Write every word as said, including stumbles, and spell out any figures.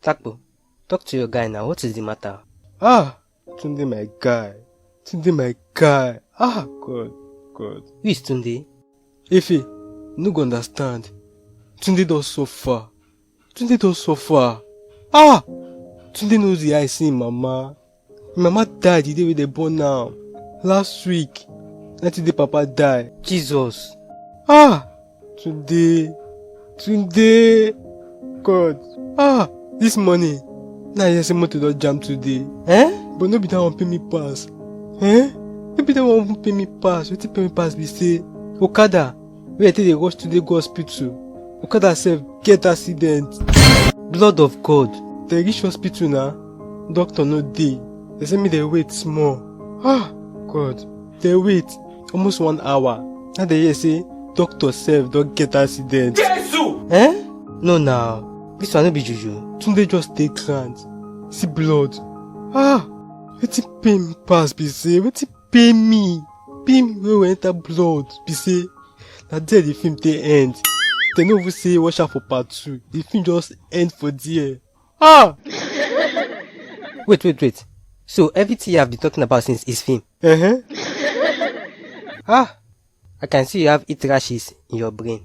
Takpo, talk to your guy now. What is the matter? Ah, Tunde, my guy. Tunde, my guy. Ah, God, God. Who is Tunde? Efe, no go understand. Tunde don suffer. Tunde don suffer. Ah! Tunde no dey eye see him mama. Him mama die the day wey dem born am. Last week, na Tunde papa die. Jesus. Ah! Tunde. Tunde. God. Ah! This morning, na I hear say motor don jam today. Eh? But no be that one pain me pass. Eh? No be that one even pain me pass. Wetin pain me pass be say, okada wey I take dey rush today go hospital, okada sef get accident. Blood of God. Dem reach hospital na, doctor no dey. Dem say make dem wait small. Ah, God. Dem wait almost one hour. Now dem hear say doctor sef don get accident. Jesus! Eh? No na, this one no be juju. Tunde just dey ground. See blood. Ah, wetin pain me pass be say, wetin pain me, pain me well well enter blood be say, na there the film take end. Dem no even say watch out for part two. The film just end for there. Ah! Wait, wait, wait. So everything you have been talking about since is film? Uh-huh. Ah, I can see you have heat rashes in your brain.